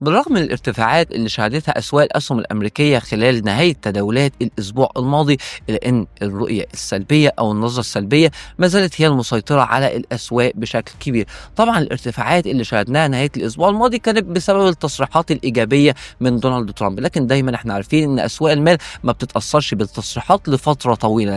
بالرغم من الارتفاعات اللي شهدتها أسواق الأسهم الأمريكية خلال نهاية تداولات الأسبوع الماضي، إلا أن الرؤية السلبية أو النظرة السلبية ما زالت هي المسيطرة على الأسواق بشكل كبير. طبعا الارتفاعات اللي شهدناها نهاية الأسبوع الماضي كانت بسبب التصريحات الإيجابية من دونالد ترامب، لكن دايما احنا عارفين أن أسواق المال ما بتتأثرش بالتصريحات لفترة طويلة،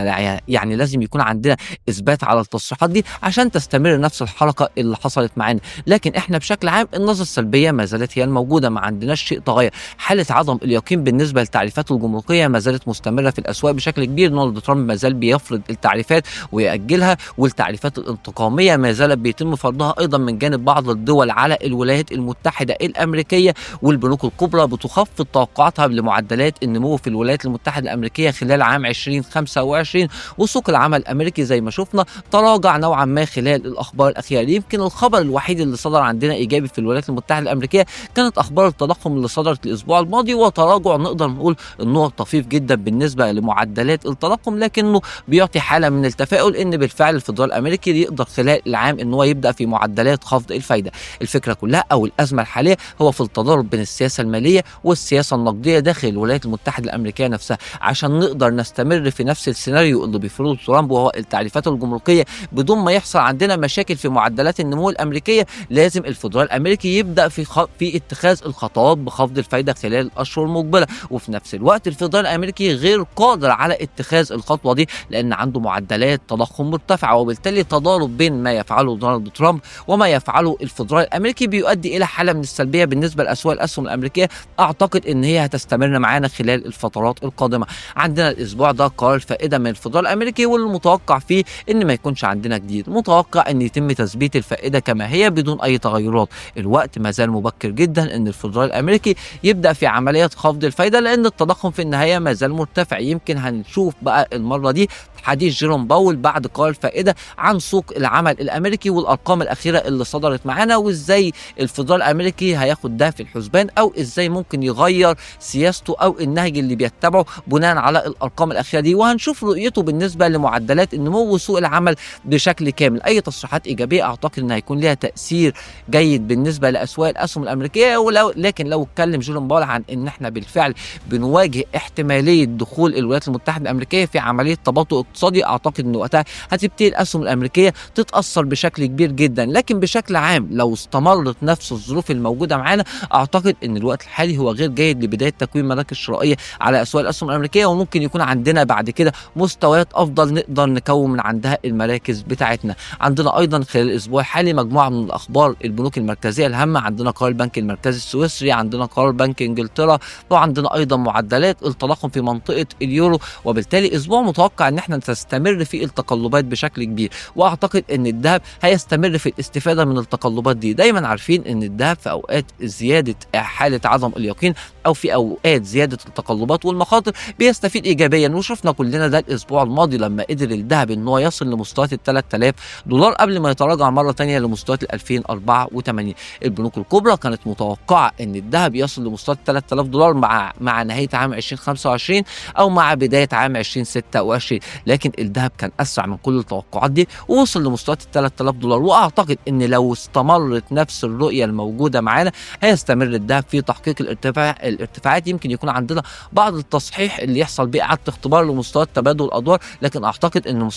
يعني لازم يكون عندنا إثبات على التصريحات دي عشان تستمر نفس الحركة اللي حصلت معانا. لكن احنا بشكل عام النظرة السلبية ما زالت هي الموجودة، ما عندناش شيء تغير. حالة عدم اليقين بالنسبة للتعريفات الجمركية ما زالت مستمرة في الأسواق بشكل كبير. دونالد ترامب ما زال بيفرض التعريفات ويأجلها، والتعريفات الانتقامية ما زالت بيتم فرضها أيضا من جانب بعض الدول على الولايات المتحدة الأمريكية، والبنوك الكبرى بتخفض توقعاتها لمعدلات النمو في الولايات المتحدة الأمريكية خلال عام 2025. وسوق العمل الأمريكي زي ما شفنا تراجع نوعا ما خلال الأخبار الأخيرة. يمكن الخبر الوحيد اللي صدر عندنا إيجابي في الولايات المتحدة الأمريكية كانت أخبار التضخم اللي صدرت الأسبوع الماضي، وتراجع نقدر نقول إنه طفيف جدا بالنسبة لمعدلات التضخم، لكنه بيعطي حالة من التفاؤل إن بالفعل الفدرالي الأمريكي يقدر خلال العام إن هو يبدأ في معدلات خفض الفايدة. الفكرة كلها أو الأزمة الحالية هو في التضارب بين السياسة المالية والسياسة النقدية داخل الولايات المتحدة الأمريكية نفسها، عشان نقدر نستمر في نفس السيناريو اللي بيفرضه ترامب وهو التعريفات الجمركية بدون ما يحصل عندنا مشاكل في معدلات النمو الأمريكية. لازم الفدرالي الأمريكي يبدأ في اتخاذ الخطوات بخفض الفايدة خلال الأشهر المقبلة، وفي نفس الوقت الفدرالي الأمريكي غير قادر على اتخاذ الخطوة دي لأن عنده معدلات تضخم مرتفعة، وبالتالي تضارب بين ما يفعله دونالد ترامب وما يفعله الفدرالي الأمريكي بيؤدي إلى حالة من السلبية بالنسبة لأسواق الأسهم الأمريكية. أعتقد إن هي هتستمر معانا خلال الفترات القادمة. عندنا الأسبوع ده قرار الفائدة من الفدرالي الأمريكي، والمتوقع فيه إن ما يكونش عندنا جديد، متوقع إن يتم تثبيت الفائدة كما هي بدون أي تغيرات. الوقت ما زال مبكر جدا إن الفدرالي الأمريكي يبدأ في عملية خفض الفائدة، لأن التضخم في النهاية ما زال مرتفع. يمكن هنشوف بقى المرة دي حديث جيروم باول بعد قرار الفائدة عن سوق العمل الأمريكي والأرقام الأخيرة اللي صدرت معانا، وإزاي الفدرالي الأمريكي هياخد ده في الحسبان، أو إزاي ممكن يغير سياسته أو النهج اللي بيتبعه بناء على الأرقام الأخيرة دي. وهنشوف رؤيته بالنسبة لمعدلات النمو وسوق العمل بشكل كامل. أي تصريحات إيجابية أعتقد إن هيكون لها تأثير جيد بالنسبة لأسواق الأسهم الأمريكية. لكن لو اتكلم جيروم باول عن إن إحنا بالفعل بنواجه احتمالية دخول الولايات المتحدة الأمريكية في عملية تباطؤ اقتصادي، أعتقد إن وقتها هتبتدي الأسهم الأمريكية تتأثر بشكل كبير جدا. لكن بشكل عام لو استمرت نفس الظروف الموجودة معانا، أعتقد إن الوقت الحالي هو غير جيد لبداية تكوين مراكز شرائية على أسواق الأسهم الأمريكية، وممكن يكون عندنا بعد كده مستويات أفضل نقدر نكون من عندها المراكز بتاعتنا. عندنا أيضا خلال الأسبوع الحالي مجموعة من الأخبار البنوك المركزية الهامة، عندنا قرار البنك المركزي السويسري، عندنا قرار بنك إنجلترا، وعندنا أيضا معدلات التضخم في منطقة اليورو، وبالتالي أسبوع متوقع إن احنا تستمر في التقلبات بشكل كبير. واعتقد ان الذهب هيستمر في الاستفادة من التقلبات دي. دايما عارفين ان الذهب في اوقات زيادة حاله عدم اليقين او في اوقات زيادة التقلبات والمخاطر بيستفيد ايجابيا، وشفنا كلنا ده الاسبوع الماضي لما قدر الذهب ان هو يصل لمستويات ال 3000 دولار قبل ما يتراجع مرة ثانية لمستويات ال 2084. البنوك الكبرى كانت متوقعه ان الذهب يصل لمستويات 3000 دولار مع نهاية عام 2025 او مع بداية عام 2026، لكن الذهب كان اسرع من كل التوقعات دي ووصل لمستويات ال 3000 دولار. واعتقد ان لو استمرت نفس الرؤية الموجودة معانا هيستمر الذهب في تحقيق الارتفاعات. يمكن يكون عندنا بعض التصحيح اللي يحصل بيه اعاده اختبار لمستويات تبادل الادوار، لكن اعتقد ان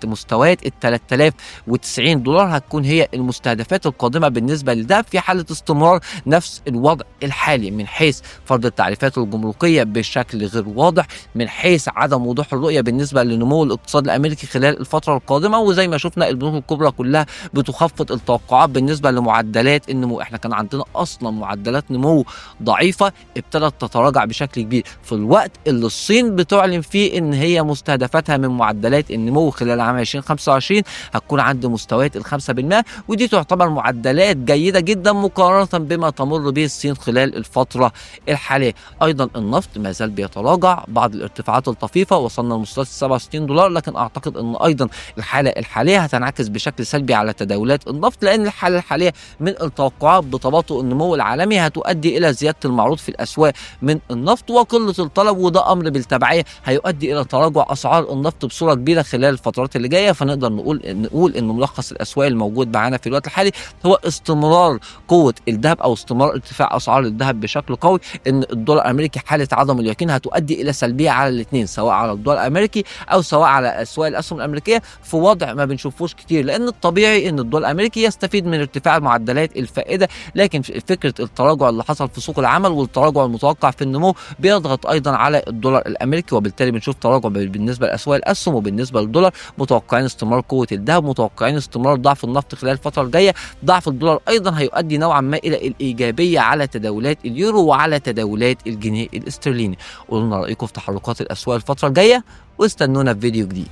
مستويات ال 3090 دولار هتكون هي المستهدفات القادمة بالنسبة للذهب في حاله استمرار نفس الوضع الحالي، من حيث فرض التعريفات الجمركيه بشكل غير واضح، من حيث عدم وضوح الرؤية بالنسبة لنمو الاقتصاد الامريكي خلال الفترة القادمة. وزي ما شفنا البنوك الكبرى كلها بتخفض التوقعات بالنسبة لمعدلات النمو. احنا كان عندنا اصلا معدلات نمو ضعيفة ابتدت تتراجع بشكل كبير في الوقت اللي الصين بتعلن فيه ان هي مستهدفتها من معدلات النمو خلال عام 2025 هتكون عند مستويات ال 5%، ودي تعتبر معدلات جيدة جدا مقارنة بما تمر به الصين خلال الفترة الحالية. ايضا النفط ما زال بيتراجع بعض الارتفاعات الطفيفة، وصلنا لمستويات 67 دولار، لكن اعتقد ان ايضا الحالة الحالية هتنعكس بشكل سلبي على تداولات النفط، لان الحالة الحالية من التوقعات بتباطؤ النمو العالمي هتؤدي الى زيادة المعروض في الاسواق من النفط وقلة الطلب، وده امر بالتبعيه هيؤدي الى تراجع اسعار النفط بصورة كبيرة خلال الفترات اللي جاية. فنقدر نقول ان ملخص الاسواق الموجود معانا في الوقت الحالي هو استمرار قوة الذهب او استمرار استمرار ارتفاع اسعار الذهب بشكل قوي، ان الدولار الامريكي حاله عدم اليقين هتؤدي الى سلبية على الاثنين، سواء على الدولار الامريكي او سواء على اسواق الاسهم الامريكية، في وضع ما بنشوفوش كتير، لان الطبيعي ان الدولار الامريكي يستفيد من ارتفاع معدلات الفائدة، لكن فكرة التراجع اللي حصل في سوق العمل والتراجع المتوقع في النمو بيضغط ايضا على الدولار الامريكي، وبالتالي بنشوف تراجع بالنسبة لاسواق الاسهم وبالنسبة للدولار. متوقعين استمرار قوة الذهب، متوقعين استمرار ضعف النفط خلال الفترة الجاية. ضعف الدولار ايضا هيؤدي نوعا ما الى الايجابية على تداولات اليورو وعلى تداولات الجنيه الاسترليني. قولوا لنا رايكم في تحركات الاسواق الفترة الجاية، واستنونا في فيديو جديد.